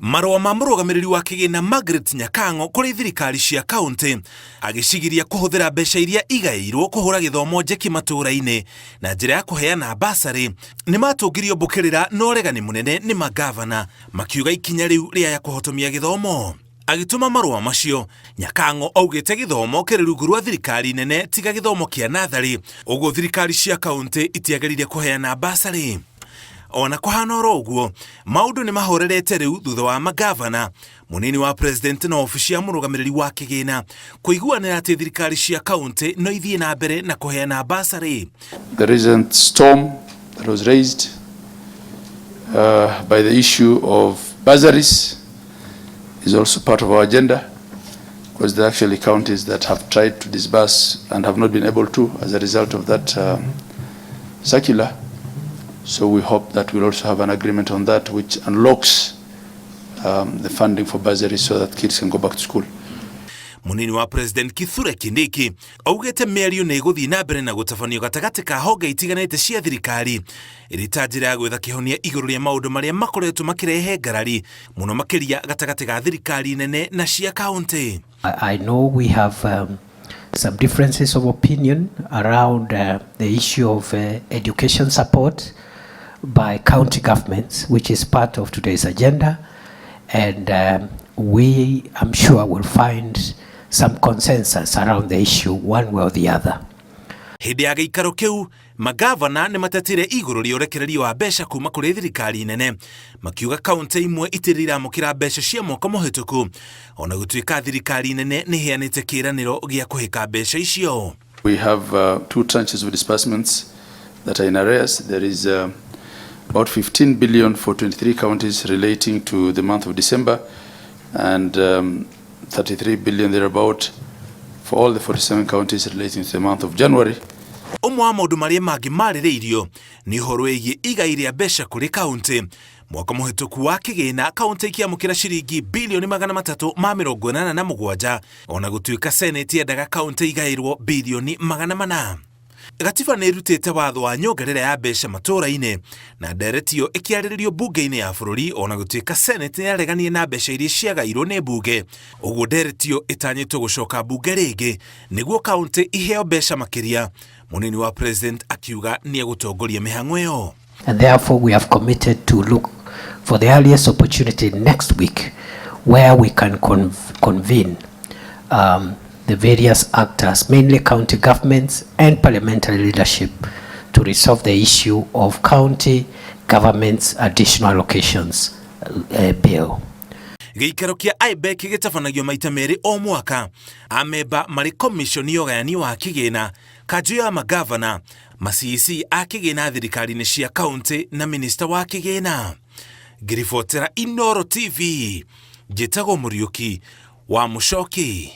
Marũa ma mũrũgamĩrĩri wa kĩgĩna Margaret Nyakang'o kũrĩ thirikari cia kaũntĩ agĩcigiria kũhũthĩra mbeca iria igaĩirwo kũhũra gĩthomo njeki matũũra-inĩ na njĩra ya kũheana basarĩ nĩ matũngirio mbũkĩrĩra na ũregani mũnene nĩ mangavana makiuga ikinya rĩu rĩaya kũhotomia gĩthomo. Agĩtũma marũa macio, Nyakang'o augĩte gĩthomo kĩrĩ rungu rwa thirikari nene tiga gĩthomo kĩa natharĩ, ũguo thirikari cia kaũntĩ itiagĩrĩire kũheana basarĩ. Ona kũhana oro ũguo, maũndũ nĩ mahorerete rĩu thutha wa magavana, mũnini wa president na obici ya mũrũgamĩrĩri wa kĩgĩna kũiguanĩra atĩ thirikari cia kaũntĩ no ithiĩ na mbere na kũheana basarĩ. The recent storm that was raised by the issue of bursaries is also part of our agenda, because there are actually counties that have tried to disburse and have not been able to as a result of that circular. So we hope that we'll also have an agreement on that, which unlocks the funding for bursaries so that kids can go back to school. Munini wa President Kithure Kindiki augĩte mĩario nĩ ĩgũthiĩ na mbere na gũtabanio gatagatĩ ka honge itiganĩte cia thirikari ĩrĩ ta njĩra ya gwetha kĩhonia igũrũ rĩa maũndũ marĩa makoretwo makĩrehe ngarari mũno makĩria gatagatĩ ga thirikari nene na cia kaũntĩ. I know we have some differences of opinion around the issue of education support by county governments, which is part of today's agenda. And we, I'm sure, will find some consensus around the issue one way or the other. Hĩndĩ ya gĩikaro kĩu, magavana nĩ matetire igũrũ rĩa ũrekererio wa mbeca kuma kũrĩ thirikari nene, makiuga kaũntĩ imwe itirĩ iramũkĩra mbeca cia mwaka mũhĩtũku ona gũtuĩka thirikari nene nĩ ĩheanĩte kĩĩranĩro gĩa kũhĩka mbeca icio. We have two tranches of disbursements that are in arrears. There is about 15 billion for 23 counties relating to the month of December, and 33 billion thereabout for all the 47 counties relating to the month of January. Ũmwe wa maũndũ marĩa mangĩ marĩrĩirio nĩ ũhoro wĩgiĩ igai rĩa mbeca kũrĩ kaũntĩ. Mwaka mũhĩtũku wa kĩgĩna, kaũntĩ ikĩamũkĩra ciringi 387 bilioni ona gũtuĩka seneti yendaga kaũntĩ igaĩrwo 400 bilioni. Gatiba nĩ ĩrutĩte watho wa nyongerera ya mbeca matũũra-inĩ na ndereti ĩyo ĩkĩarĩrĩrio mbunge-inĩ ya bũrũri ona gũtuĩka seneti nĩyareganire na mbeca iria ciagairwo nĩ mbunge. Ũguo ndereti ĩyo ĩtanyĩtwo gũcoka mbunge rĩngĩ nĩguo kaũntĩ iheo mbeca makĩria. Mũnini wa president akiuga nĩ egũtongoria mĩhang'o ĩyo. And therefore, we have committed to look for the earliest opportunity next week where we can convene the various actors, mainly county governments and parliamentary leadership, to resolve the issue of county government's additional allocations bill. Gĩikaro kĩa IBEC gĩtabanagio maita merĩ o mwaka. Amemba marĩ komishoni ya ũgayani wa kĩgĩna, kanjũ ya magavana, ma CEC a kĩgĩna thirikari-inĩ cia kaũntĩ na minista wa kĩgĩna. Ngĩribotera Inoro TV, njĩtagwo Mũriũki wa Mũcoki.